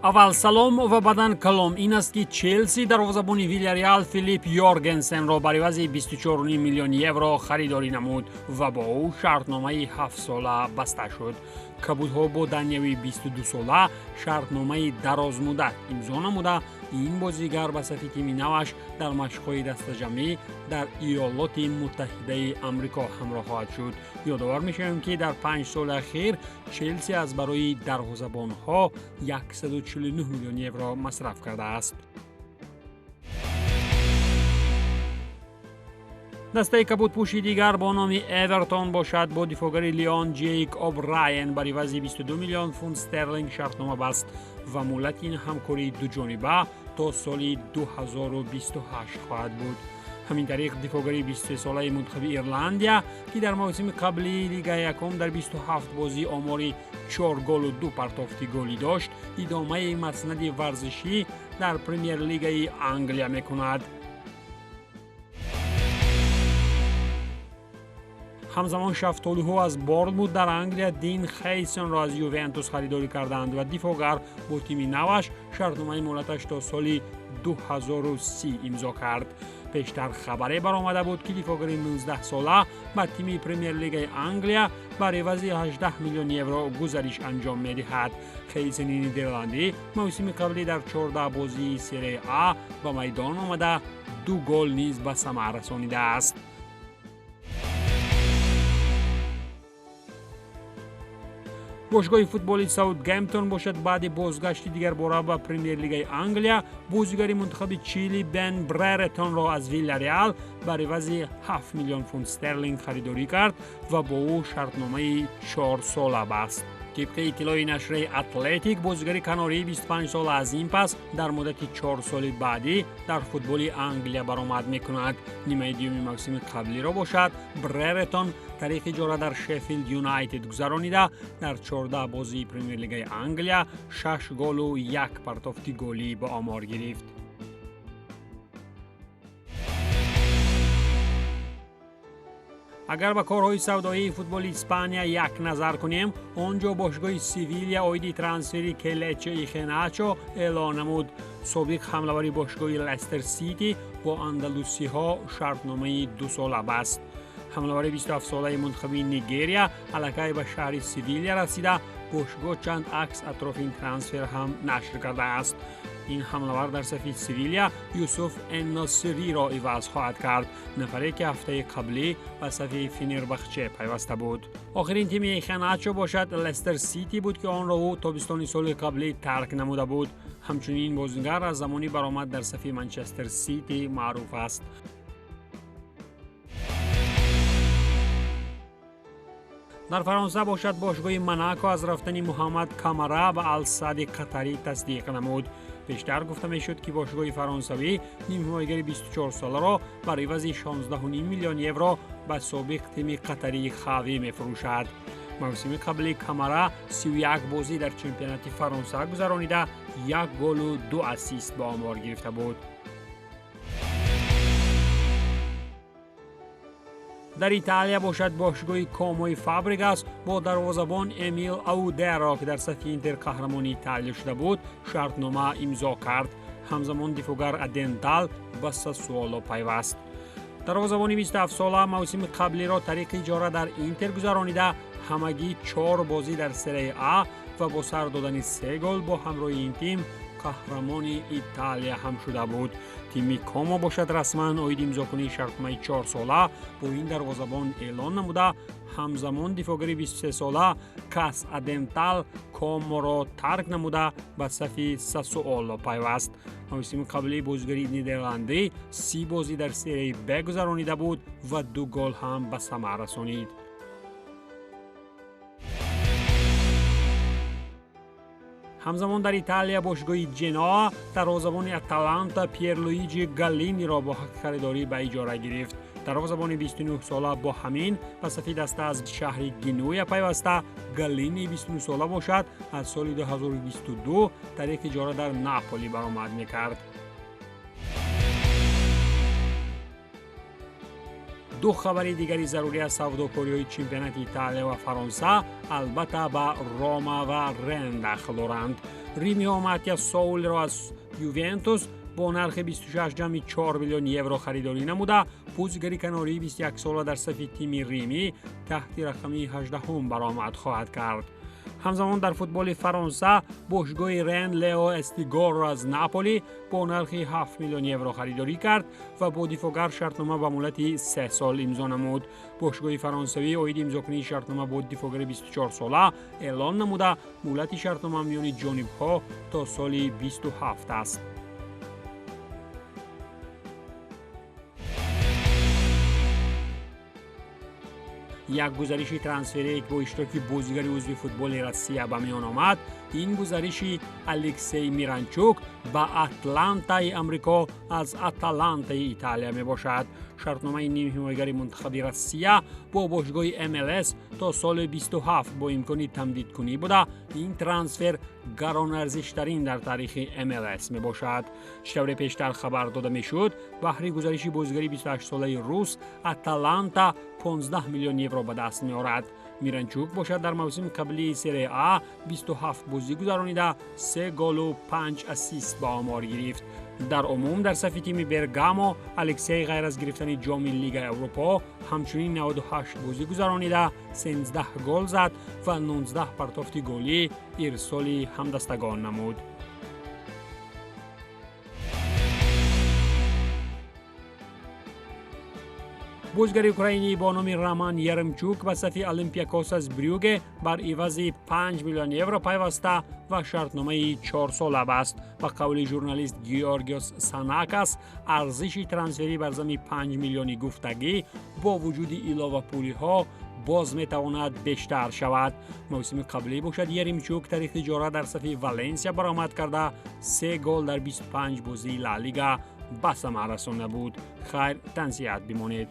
Аввал салом ва баъдан калом ин аст, ки Челси дарвозабони Вилляреал Филип Йоргенсенро бар ивази 24,5 миллион евро харидорӣ намуд ва бо ӯ шартномаи 7-сола баста шуд. Кабудҳо бо даниявии 22-сола шартномаи дарозмуддат имзо намуда, ин бозигар ба сафи тими наваш дар машқҳои дастаҷамъӣ дар Иёлоти Муттаҳидаи Амрико ҳамроҳ хоҳад шуд. Ёдовар мешавем, ки дар 5 соли ахир Челси аз барои дарвозабонҳо 149 миллион евро масраф кардааст. Дастаи кабудпӯши дигар бо номи Эвертон бошад, бо дифоъгари Леон Ҷейк О'Брайен бар ивази 22 миллион фунт стерлинг шартнома баст ва муҳлати ин ҳамкории дуҷониба то соли 2028 хоҳад буд. Ҳамин тариқ дифоъгари 23-солаи мунтахаби Ирландия, ки дар мавсими қаблии Лигаи якум дар 27 бозӣ омори 4 голу 2 партофти голӣ дошт, идомаи маснади варзишӣ дар Премер-лигаи Англия мекунад. Ҳамзамон шафтолуҳо аз Борнмут дар Англия Дин Хейсонро аз Ювентус харидорӣ карданд ва дифоъгар бо тими наваш шартномаи муҳлаташ то соли 2030 имзо кард. Пештар хабаре баромада буд, ки дифоъгари 19-сола ба тими Премер-лигаи Англия бар ивази 18 миллион евро гузариш анҷом медиҳад. Хейсони нидерландӣ мавсими қаблӣ дар 14 бозии Серия А ба майдон омада, 2 гол низ ба самар расонидааст. Бошгоҳи футболи Саутгемптон бошад, баъди бозгашти дигарбора ба Премер-лигаи Англия бозигари мунтахаби Чили Бен Бреретонро аз Вилляреал бар ивази 7 миллион фунт стерлинг харидорӣ кард ва бо ӯ шартномаи 4-сола баст. Тибқи иттилои нашрияи Атлетик, бозигари канории 25-сола аз ин пас дар муддати 4 соли баъдӣ дар футболи Англия баромад мекунад. Нимаи дуюми мавсими қаблиро бошад, Бреретон тариқи иҷора дар Шеффилд Юнайтед гузаронида, дар 14 бозии Премер-лигаи Англия 6 голу 1 партофти голӣ ба омор гирифт. Агар ба корҳои савдоии футболи Испания як назар кунем, он ҷо бошгоҳи Севилия оиди трансфери Келече Ихеначо эълон намуд. Собиқ ҳамлавари бошгоҳи Лестер Сити бо андалусиҳо шартномаи 2-сола баст. Ҳамлавари 27-солаи мунтахаби Нигерия аллакай ба шаҳри Севилия расида, бошгоҳ чанд акс атрофи ин трансфер ҳам нашр кардааст. Ин ҳамлавар дар сафи Севилия Юсуф Энносириро иваз хоҳад кард, нафаре ки ҳафтаи қаблӣ ба сафи Фенербахче пайваста буд. Охирин тими Ихеначо бошад Лестер Сити буд, ки онро ӯ тобистони соли қаблӣ тарк намуда буд. Ҳамчунин бозингар аз замони баромад дар сафи Манчестер Сити маъруф аст. Дар Фаронса бошад, бошгоҳи Монако аз рафтани Муҳаммад Камара ба Алсади Қатарӣ тасдиқ намуд. Пештар гуфта мешуд, ки бошгоҳи фаронсавӣ нимҳимоягари 24-соларо бар ивази 16,5 миллион евро ба собиқ тими қатарии Хавӣ мефурӯшад. Мавсими қабли Камара 31 бозӣ дар чемпионати Фаронса гузаронида, 1 голу 2 ассист ба омор гирифта буд. Дар Италия бошад, бошгоҳи Комои Фабригас бо дарвозабон Эмил Аудеро, ки дар сафи Интер қаҳрамони Италия шуда буд, шартнома имзо кард. Ҳамзамон дифоъгар Адентал ба Сассуоло пайваст. Дарвозабони 27-сола мавсими қаблиро тариқи иҷора дар Интер гузаронида, ҳамагӣ 4 бозӣ дар Серия А ва бо сар додани 3 гол бо ҳамроҳи ин тим қаҳрамони Италия ҳам шуда буд. Тими Комо бошад расман оиди имзокунии шартномаи 4-сола бо ин дарвозабон эълон намуда, ҳамзамон дифоъгари 23-сола Кас Адентал Коморо тарк намуда ба сафи Сассуоло пайваст. Мавсими қаблии бозигари нидерландӣ 30 бозӣ дар Серияи Б гузаронида буд ва 2 гол ҳам ба самар расонид. Ҳамзамон дар Италия бошгоҳи Ҷеноа дарвозабони Аталанта Пьерлуиҷи Галлиниро бо ҳаққи харидорӣ ба иҷора гирифт. Дарвозабони 29-сола бо ҳамин ба сафи даста аз шаҳри Генуя пайваста, Галлини 29-сола бошад аз соли 2022 тариқи иҷора дар Наполи баромад мекард. Ду хабари дигари зарурӣ аз савдокориҳои чемпионати Италия ва Фаронса албатта ба Рома ва Рен дахл доранд. Римиҳо Матиас Соулро аз Ювентус бо нархи 26,4 миллион евро харидорӣ намуда, бозигари канории 21-сола дар сафи тими Римӣ таҳти рақами 18 баромад хоҳад кард. Ҳамзамон дар футболи Фаронса бошгоҳи Рен Лео Эстигорро аз Наполи бо нархи 7 миллион евро харидорӣ кард ва бо дифоъгар шартнома ба муҳлати 3 сол имзо намуд. Бошгоҳи фаронсавӣ оиди имзокунии шартнома бо дифоъгари 24-сола эълон намуда, муҳлати шартнома миёни ҷонибҳо то соли 27 аст. Як гузариши трансферие, ки бо иштироки бозигари узви футболи Россия ба миён омад, ин гузариши Алексей Миранчук ба Атлантаи Амрико аз Аталантаи Италия мебошад. Шартномаи нимҳимоягари мунтахаби Россия бо бошгоҳи МЛС то соли 27 бо имкони тамдидкунӣ буда, ин трансфер гаронарзиштарин дар таърихи МЛС мебошад. Чӣ тавре пештар хабар дода мешуд, баҳри гузариши бозигари 28-солаи рус Аталанта 15 миллион евро ба даст меорад. Миранчук бошад дар мавсими қаблии Серия А 27 бозӣ гузаронида, 3 голу 5 ассист ба омор гирифт. Дар умум дар сафи тими Бергамо Алексей ғайр аз гирифтани ҷоми Лигаи Аврупо ҳамчунин 98 бозӣ гузаронида, 13 гол зад ва 19 партофти голӣ ирсоли ҳамдастагон намуд. Бозигари украинӣ бо номи Роман Яремчук ба сафи Олимпиакос аз Брюге бар ивази 5 миллион евро пайваста ва шартномаи 4-сола баст. Ба қавли журналист Георгиос Санакас, арзиши трансферӣ бар зами 5 миллиони гуфтагӣ бо вуҷуди иловапулиҳо боз метавонад бештар шавад. Мавсими қаблӣ бошад, Яремчук тариқи иҷора дар сафи Валенсия баромад карда, 3 гол дар 25 бозии Ла Лига ба самар расонда буд. Хайр, тансиҳат бимонед.